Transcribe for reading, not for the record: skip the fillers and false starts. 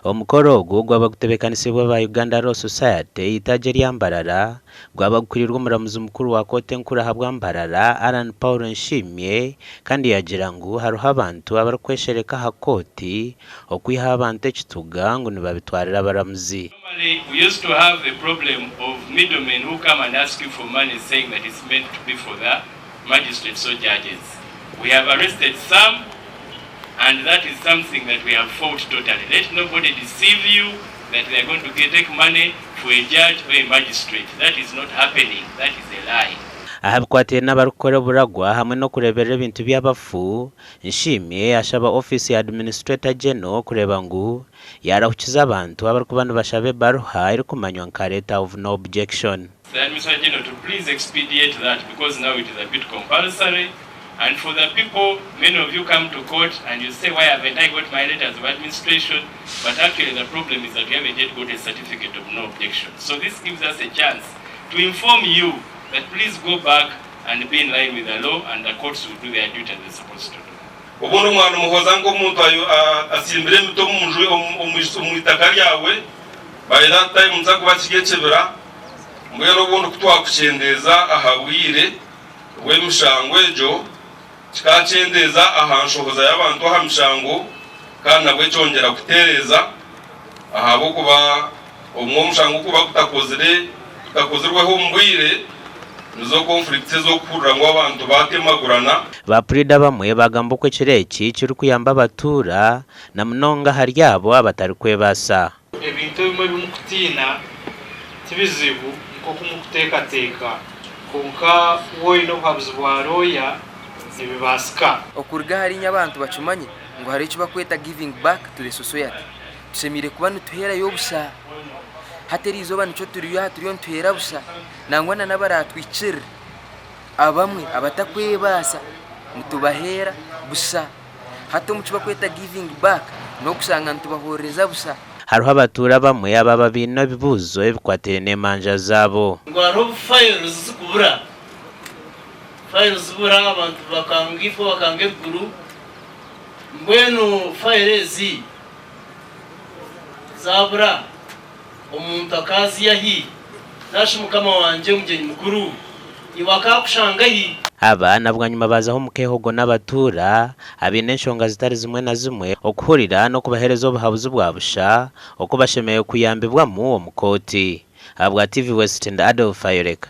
Omukoro ogu gwaba gutebeekanisiibwe aba Uganda Law Society eitaagi erya Mbarara, gwaba gukuriirwe omuramuzi mukuru wa kooti enkuru ahabwa Mbarara, Allan Paul Nshimye kandi yaagira ngu hariho abantu abarikweshereka aha kooti okwihaho abantu ekituga ngu nibabitwarira abaramuzi. Normally we used to have a problem of middlemen who come and ask you for money saying that it's meant to be for the magistrates or judges. We have arrested some and that is something that we have fought totally. Let nobody deceive you that they are going to take money for a judge or a magistrate. That is not happening. That is a lie. Aha bikwataine n'abarikukora oburagwa hamwe n'okureeberera ebintu by'abafu, Nshimye ashaba ofiisi ya Administrator General kureeba ngu yaarahukiza abantu abarikuba nibashaba ebaruha erikumanywa nka Letter of No Objection. The Administrator General to please expediate that because now it is a bit compulsory and for the people, many of you come to court and you say why haven't I got my letters of administration but actually the problem is that you haven't yet got a certificate of no objection. So this gives us a chance to inform you that please go back and be in line with the law and the courts will do their duty as they're supposed to do. Obundi omwana omuhoza nk'omuntu atsimbire emiti omu nju omu itaka ryawe, by that time nikiza kuba kiri ekibira, mbwenu obundi ku twakukyendeeza aha bwire bw'emishango egyo, kikakyendeeza aha nshohoza y'abantu aha mishango kandi nabwo kyongyera kutereeza ahabw'okuba obumwe omushango ku gukuba gutakozire gutakozirweho omu bwire, nizo conflicts ez'okuhurira ngu abantu baatemagurana. Ba puriida abamwe baagamba oku ekiro eki kirikuyamba abatuura na munonga ahari abo abatarikwebaasa. Ebintu ebimwe ebi murikutiina ti bizibu nk'oku murikuteekateeka, kwonka waaba oine obuhabuzi bwa looya nibibaasika. Okuruga ahariinye abantu bakimanye ngu hariho eki barikweta giving back to the society. Tushemereire kuba nituheerayo busha. Hati eriizooba nikyo turiyo aha turiyo nituheera busha nangwa na n'abaratwikirire abamwe abatakwebaasa nitubaheera busha. Hati omu kibakweta giving back n'okushanga nitubahoorereza busha. Hariho abatuura abamwe abaaba baine ebibuuzo ebikwataine n'emanja zaabo. Ngu hariho obu files zikubura, files zibura abantu bakanga ifo bakanga eruguru, mbwenu file ezi zabura omuntu akaaziha hi? Nashi mukama wangye omugyenyi mukuru, iwe akaakushanga hi? Aba na bwanyima baazaho omu keehogo n'abatuura abaine enshonga zitari zimwe na zimwe okuhurira n'okubaheereza obuhabuzi bwa busha oku bashemereire kuyambibwamu omu kooti. Ahabwa TV West ndi Adolf Ayoreka.